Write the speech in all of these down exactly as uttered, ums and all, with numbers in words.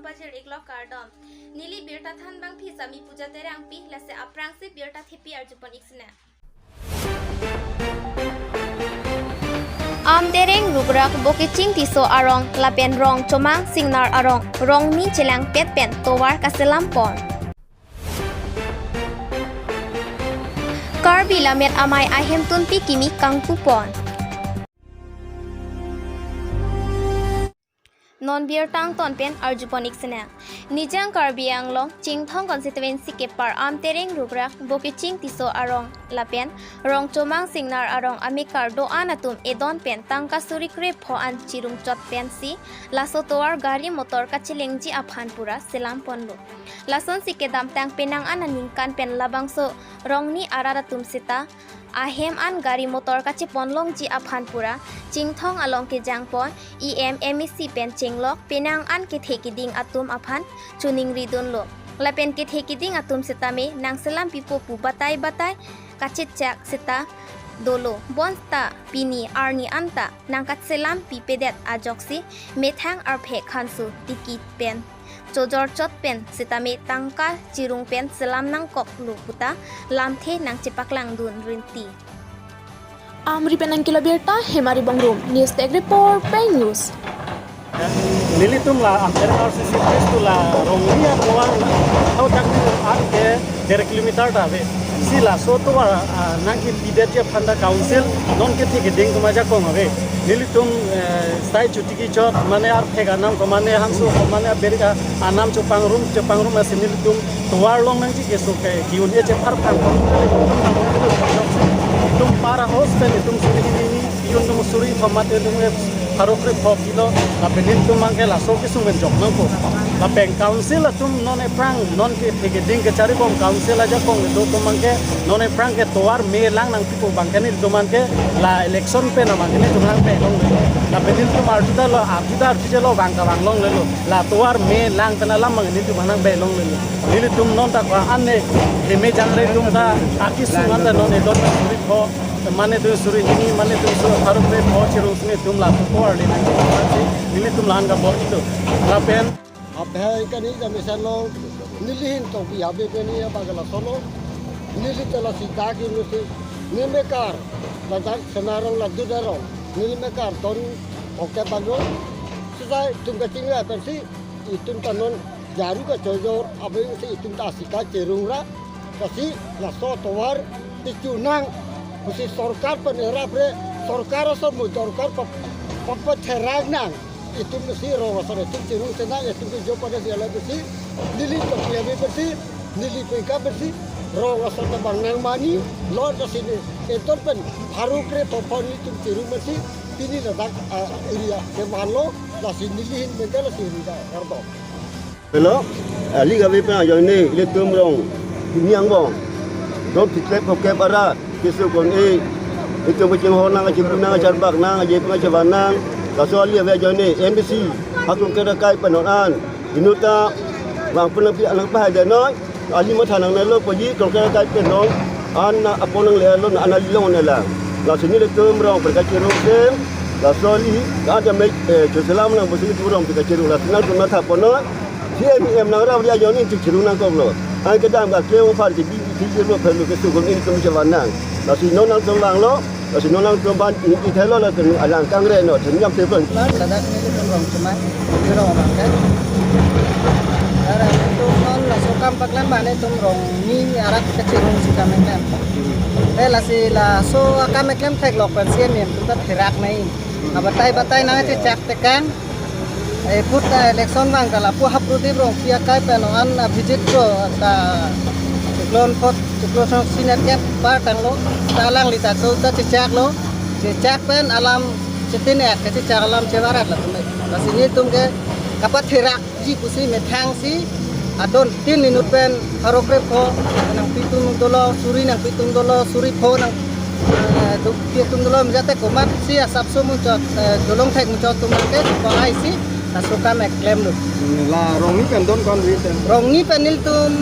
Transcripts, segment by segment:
Pajir iklok kardom. Neli birta thanbangpi Sami Puja Terangpi, lasi aphrangsi birta thepi arjupon ik sene. Amtereng Rukrak Bokeching Tisso arong lapen Rong Chomang Singnar arong rongni chelangpet pen tovar kaselam pon. Karbi Lammet Amei ahemtunpi kimi kangpu pon. Non birta angton pen arjupon ik sene. Nijang Karbi Anglong Chinthong constituency kepar Amtereng Rukrak Bokeching Tisso arong lapen Rong Chomang Singnar arong amekar do-an atum edon pen tangka suri krepho an chirung chot pensi laso tovar gari motor kachelengji aphan pura selam ponlo. Lasonsi kedamtang penang an aningkan pen labangso rongni arat atum seta ahem an gari motor kachepon longji aphan pura Chinthong along kejang pon, E M, M A C pen chenglok penang an kethe keding atum aphan choningri dunlo. Lapen kethe keding atum setame nangselam pipo pu batai batai kachechak seta dolo. Bonta pini arni anta nangkaselam pipedet ajoksi methang arphe khanso tiki pen chojor chot pen setame tangka chirung pen selam nangkoklo puta lamthe nangchepaklang dun rinti. Amri pen nangkelo birta Hemari Bongrung, News Desk Report, Peng News. Nelitum la Amtereng R C C place tu la rongni atovar hau tak ni an ke der kilometer ta ave. Si laso tovar, ah, nangkepidetji aphan ta council non kethe keding atum ajakong ave. Nelitum, eh, sai chuti kichot mane arphek anam ko mane hanso ko mane aberik anam chopangrum chopangrum asi nelitum tovar long nangji keso ke ki-un-e chepharphang ko. Itum para house pen itum suri hini hini, itum suri thom mate itum pharo krepho kilo, lapen nelitum abangke laso kesung pen jok nangkok. Lapen council atum non aphrang, non kethe keding kachari bom council ajakong itum abangke non aphrang ke tovar me lang nangpipo abangke nelitum abangke la election pen abangke nelitum nangbe longlelo. Lapen nelitum arjuda lo, arjuda arjujelo abangke abang longlelo. La tovar me lang pen alam abang nelitum nangbe longlelo. Nelitum non ta ko ane heme jangre atum ta akesung anta non edon suri pho, mane itum suri hini, mane itum suri pharo krepho chirung si nelitum la tovar le nangji, nelitum la-an kabor-ilo. Lapen aphai kani jami sanlong neli ahin tokbi habe kani abang ke laso lo. Neli ta lasi dak inusi, ne mekar ladak Singnar arong, ladak arong, neli mekar ton oke bang lo. Sisai itum kachingri pensi itum ta non jaru kachojor, abang si itum ta asika chirung ra. Lasi laso tovar tichu nang, pusi sorkar pen erap re, sorkar ason mo sorkar pap-, papatherak nang. Itum si rong ason itum chirung senang, itum kejo pada si ala pusi, neli tokbi habe pusi, neli peka pusi, rong ason ta bang nang mani, lon ta sini, etor pen, pharo krepho pon itum chirung pusi, pini ladak, ah, area kemanlo, lasi neli ahin mengke lasi area kardom. Hello, ali gabe pen ajoine, ilitum rong, ini angbong. Rong tikle pokep ara, keso kon e, itum kachinghon nang, kachibun nang, kacharbak nang, aje pen kachevan nang, laso ali gabe ajoine, M B C, haklong kera kai pen non an, inut ta, bang pen nangpi anang pahai de noi, ali matha nangnelo, poji, klong kera kai pen non, an na apon nanglelo, na an ali longle lang. Lasi nelitum rong pen kachirung sem, laso ali, ka jam me, eh, choselam nang, pusi nelitum rong pen kachirung, lasi nangtum matha pon noi, C M M nang ra ria joni chuk chirung nangkoklo. An kedam ka klem aphan ke bi bi chirlo phelo keso kon ilitum chevan nang. Lasi non nangtum vanglo, lasi non nangtum ban ini ithelo latum alang kangre no, themjam tepen. Ladak nelitum Rong Chomang, Rong Chomang ke. Ara tum non laso akam paklem bane tum rongni arat kachirung si akam keklem. Eh, lasi laso akam keklem theklok pen C M M atum ta therak nai. Abatai batai nangchechak tekang. Eh, put, eh, election vang ta lapu Haprodip Rongpi akai pen an, ah, visit lo ta Chiklo phot, Chiklo song senior kep par tanglo, ta alangli ta cho ta chechaklo, chechak pen alam chetin ek, chechak alam chevarat latum. Lasi nelitum ke kapatherakji pusi methang si adon tin inut pen pharo krepho nangpi atum dolo, suri nangpi atum dolo, suri pho nang, eh, dukpi atum dolo, mijate komat si asapso muchot, eh, jolong thek muchot atum ke ko ai si laso akam keklemlo. La rongni pen don ko-an ri pen? Rongni pen nelitum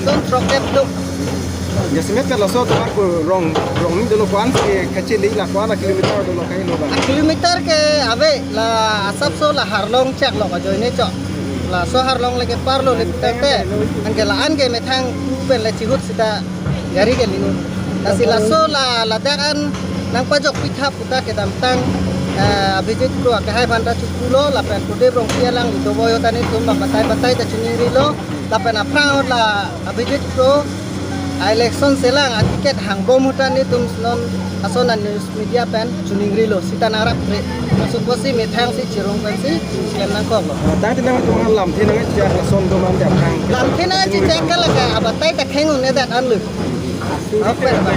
don throk kep duk. Jasemet ke laso atum ako rong, rongni dolo ko-an ke kachele la ko-an a kilometer dolo kailo ba? A kilometer ke ave la asapso la Harlong chaklo ajoine chok. Laso arlong le keparlo le putangte, anke la-an ke methang pen le chihut sita gari ke lingun. Lasi laso la ladak an nangpajok pitha puta kedamtang, eh, Abhijit Kro akehai aphan ta chopulo, lapen Prodip Rongpi alangli dovoiyo ta netum batai batai ta choningrilo, lapen aphrang ahut la Abhijit Kro a-election selang a-ticket hangbom ahut ta netum non ason a-news media pen choningrilo, sita nangrap re. Laso apotsi methang si chirung pensi klem nangkoklo. Tangte nangtum lamthe nangchechak lason do mante aphrang. Lamthe nangchechak ke lake abatai ta kheng un-edet anlo. Open ba.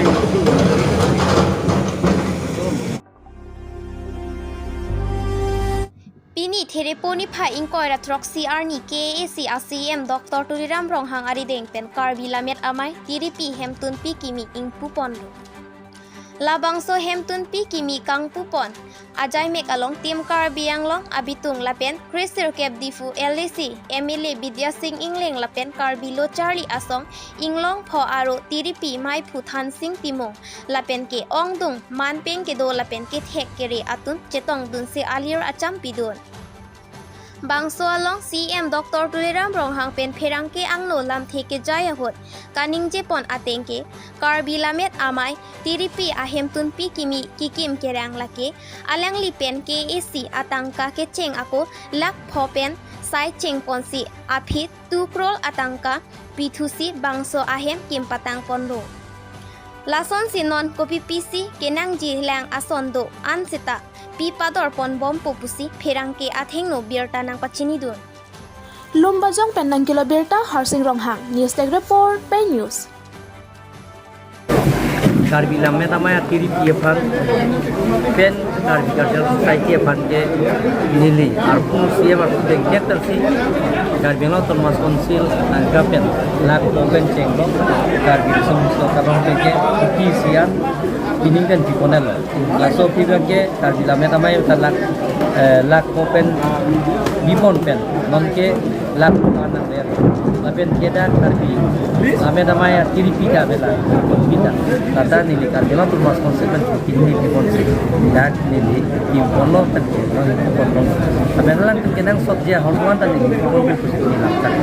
Pini Therepo niphai ingkoi ra throksi arni K A A C a-C E M Doctor Tuliram Ronghang arideng pen Karbi Lammet Amei Tiripi Hemtunpi Kimi ingpuponlo. Labangso Hemtunpi Kimi kangpupon ajaimek along Team Karbi Anglong abitung lapen kresirkep Diphu L A C M L A Bidya Sing Engleng lapen Karbi Lo Charli Asong Inglongpho aro Tiripi Meiphu Thansing Timung lapen ke ongdung manpeng kedo lapen kethek kere atum chetongdunsi alir acham pidun. Bangso along C E M Doctor Tuliram Ronghang pen pherangke angno lamthe kejai ahut kaningjepon ateng ke Karbi Lammet Amei Tiripi Ahemtunpi Kimi kikim kerang lake alangli pen K A A C atangka kecheng ako lakh pho pen sai chengponsi aphi two crore atangka pithusi bangso ahem kim patangponlo. Lasonsi non kopipisi kenangji lang ason do an seta pi padorponbompo pusi pherangke athengno birta nangpachinidun. Lumbajong pen nangkelo birta Harsing Ronghang, News Desk Report, Pei News. Karbi Lammet Amei Tiripi aphan pen Karbi Cultural Society aphan ke neli arpu C E M arpu dengdek talsi Karbi Anglong Autonomous Council nangka pen lakh pho pen chenglo Karbi Riso Nimso Kabang pen ke P C R pining pen piponelo. Laso aphi pen ke Karbi Lammet Amei ta lakh, eh, lakh pho pen bipon pen non ke lakh pho nang der. Lapen ke dak Karbi Lammet Amei Tiripi ta bela pita. Tata neli Karbi Anglong Autonomous Council pen pini piponsi dak neli piponlo pen ke nang piponlo. Lapen lang ke nang sot je horwan ta neli piponlo pusi neli langkah.